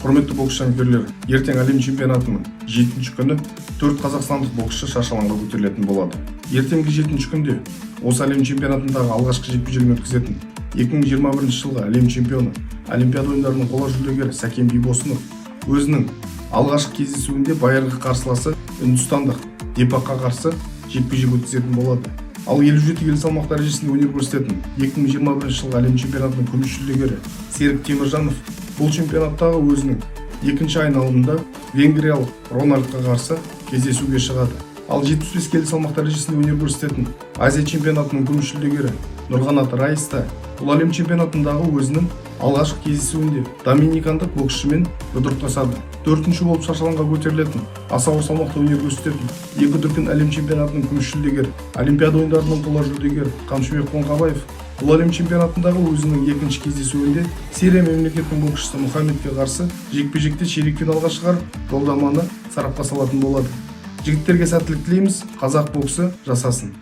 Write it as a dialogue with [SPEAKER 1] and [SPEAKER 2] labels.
[SPEAKER 1] Құрметті бокс жанкүйерлері, ертең әлем чемпионатының жетінші күні төрт қазақстандық боксшы шаршы алаңға көтерілетін болады. Ертеңгі жетінші күнде осы әлем чемпионатындағы алғашқы жекпе-жегін өткізетін 2021 жылғы әлем чемпионы, Олимпиада ойындарының қола жүлдегері Сәкен Бибосынов өзінің алғашқы кездесуінде байырғы қарсыласы, үндістандық Депаққа қарсы жекпе-жек өткізетін болады. Ал 57 келі салмақ дәрежесінде өнер көрсететін 2021 жылғы әлем чемпионатының күміс жүлдегері Серік Теміржанов бұл чемпионаттағы өзінің екінші айналымында венгриялық Рональдқа қарсы кездесуге шығады. Ал 75 келі салмақ дәрежесінде өнер көрсететін Азия чемпионатының күміс жүлдегері Нұрғанат Райыс та бұл әлем чемпионатындағы өзінің алғашқы кездесуінде доминикандық боксшымен жұдырықтасады. Төртінші болып шаршы алаңға көтерілетін, аса ауыр салмақта өнер көрсететін екі дүркін әлем чемпионатының күміс жүлдегері, Олимпиада ойындарының қола жүлдегері Қамшыбек Қоңқабаев бұл әлем чемпионатындағы өзінің екінші кездесуінде Сирия мемлекетінің боксшысы Мұхаммедке қарсы жекпе-жекте ширек финалға шығарып, жолдаманы сарапқа салатын болады. Жігіттерге сәттілік тілейміз! Қазақ боксы жасасын!